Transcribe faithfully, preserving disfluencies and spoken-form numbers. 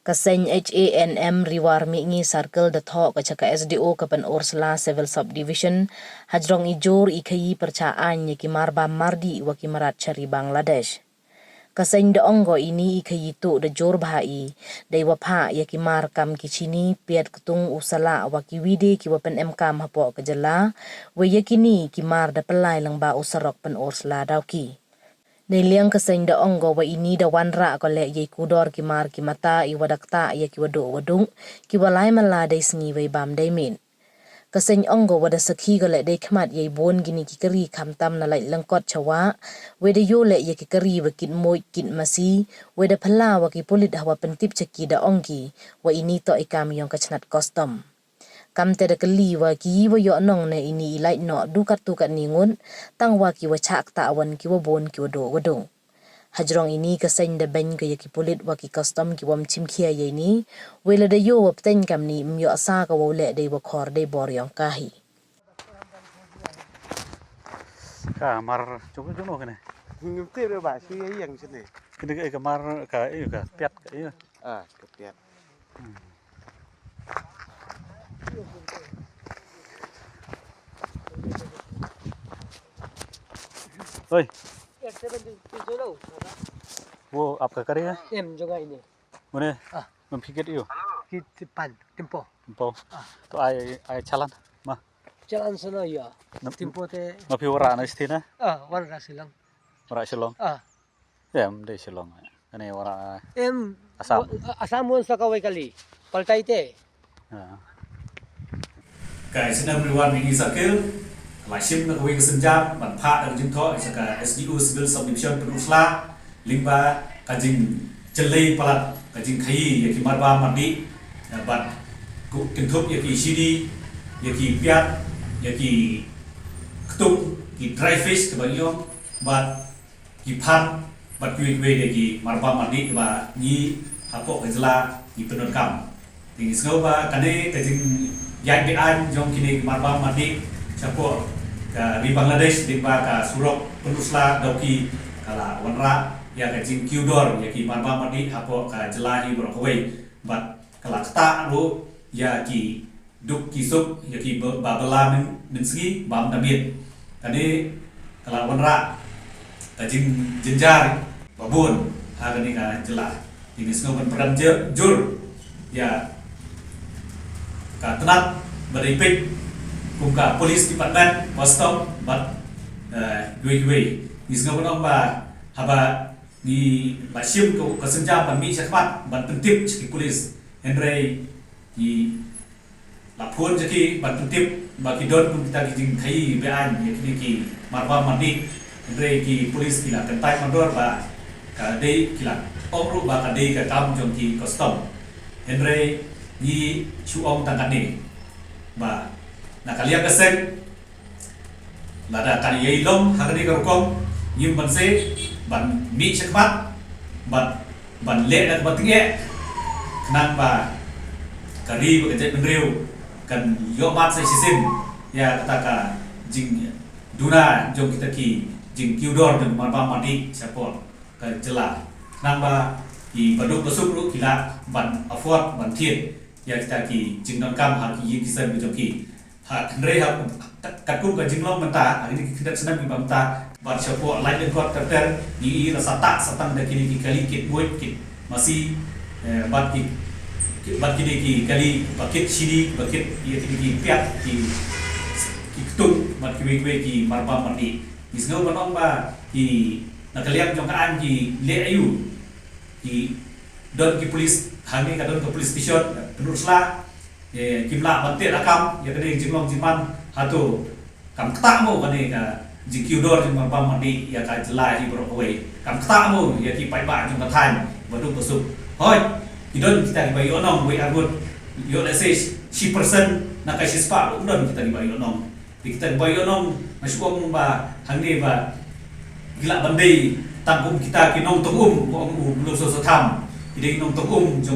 Ka seng H A N M Riwar Mihngi Circle da thoh ka sha ka S D O ka Pynursla Civil Subdivision, hajrong i jur i khaïi pyrshah aiñ ïa ki marbam mardih wa ki mrad sha ri Bangladesh. Ka seng da ong ko ini i khaïi tuh da jur bha i, dei wa phah ïa ki mar kam ki shini, piat, ktung, u salah wa kiwei de ki wa pynemkam hapoh ka jylla, wei ïa kini ki mar da pynlait lyngba u surok Pynursla Dawki. Neiliang ka seng da ong ko wa ini da wanrah ko leh ïa i kudor ki mar ki mata i wa da ktah ïa ki wa duh wa duh, ki wa lai mala dei sngi wei bam dei miet. Ka seng ong ko wa da sakhi ko leh dei khmat ïa i bun kini ki kari khamtam na lait lyngkot sha wah, wei da ïoh leh ïa ki kari wa kit muid kit masi, wei da phylla wa ki pulit ha wa pyntip sha ki da ong ki, wa ini toh i kam yong ka chnat custom. Kamte da kylli wa ki wa ïoh nong ne ini i lait noh du katto katne ngut, tang wa ki wa chah ktah wan ki wa bun ki wa duh wa duh. Hajrong ini ka seng da beiñ ko ïa ki pulit wa ki custom ki wam chim khia ïa ini, wei lada ïoh wa pteng kamni ym ïoh sa ka wow leh dei wa khor dei bor yong ka hi. Ka mar chuk chuk no kene. Ngim tip re ba, shu ïa ïeng shane. Kene ka, ka mar ka, eh, ka piat ka, eh. Ah, ka piat. Oi. वो आपका करेगा? एम जगह ही नहीं। Mane? Ah. Mem piket iyo. Ki tipan, tempo. Tempo. Ah. To ai, ai chalan. Ma. Chalan sana ya. Nam-, tempo te. Ma pi wara na stina? Ah, wara silang. Wara Shillong. Ah. Em, dei Shillong. Ane wara. Em, Assam. Wa-, Assam wan sa kawai kali. Paltai te. Ah. Ka snem Riwar Mihngi Circle, la shim na kawei ka sienjam, ban phah da ka jingthoh, sha ka S D O Civil Subdivision Pynursla, lyngba ka jingjyllei palat, ka jingkhaïi ïa ki marbam mardih, eh, bad kynthup ïa ki shini, ïa ki piat, ïa ki ktung, ki dry fish, kaba ngi ong, bad ki phan, bad kiwei kiwei de ki marbam mardih, ba ngi hapoh ka jylla, ngi pyndonkam. Te ngi sngew ba kane ka jingïaid beaiñ jong kine ki marbam mardih shapoh ka ri Bangladesh lyngba ka surok Pynursla Dawki ka la wanrah ïa ka jingkiew dor ïa ki marbam mardih hapoh ka jylla hi baroh kawei bad ka la ktah ruh ïa ki duk ki suk ïa ki ba, ba bylla myn, mynsngi bam da miet. Kane ka la wanrah ka jingjynjar ba bun ha kane ka jylla. Te ngi sngew ban pyrkhat jur, jur ïa ka tnat ba dei peit kum ka police department, custom bad, eh, kiwei kiwei. Ngi sngew ban ong ba haba ngi la shim ka, ka sienjam ban mih shakhmat ban pyntip sha ki police. Hynrei ngi la phone sha ki ban pyntip ba ki don kum kita ki jingkhaïi beaiñ ïa kine ki marbam mardih. Hynrei ki police ki la kyntait mandor ba ka dei, ki la ong ruh ba ka dei ka kam jong ki custom. Hynrei ngi shu ong tang katne ba na ka liang ka seng, lada kan ïai long ha kane ka rukom, ngim banse ban mih shakhmat bad ban leh da kaba tyngeh, khnang ba ka ri bad ka jaitbynriew kan ïoh mad sa shisien ïa kata ka jingduna jong kita ki jingkiew dor jong marbam mardih shapoh ka jylla. Khnang ba ki baduk basuk ruh ki lah ban afford ban thied ïa kita ki jingdonkam ha ki ïing ki sem ki jong ki. Ha, hynrei ha, kat-, katkum ka jinglong mynta ha kine ki khyndiat snem kiba mynta, bad shapoh laitlyngkot ter ter ngi i la sah tah sah tang da kine ki kali kit muid kit masi, eh, bad ki, ki, bad kine ki kali ba kit shini, ba kit ïa kine ki piat, ki, ki ktung bad kiwei kiwei ki marbam mardih. Ngi sngew ban ong ba ki na ka liang jong ka aiñ ki leh aïu, ki don ki police, hangne ka don ka police station Pynursla, eh, kim lah ban teh lakam ïa kane ka jinglong jingman. Hato kam ktah mo kane ka jingkiew dor jong marbam mardih ïa ka jylla hi baroh kawei? Kam ktah mo ïa ki paidbah jong ka thaiñ baduk basuk? Hooid, ki don kita kiba ïoh nong wei arngut, ïoh lehse shi percent na ka shispah ruh don kita kiba ïoh nong. Te kita kiba ïoh nong, nga shu ong ba hangne ba ki lah ban dei tang kum kita ki nongtong um, ba ong u Blei Soso Tham. Ki dei ki nongtong um jong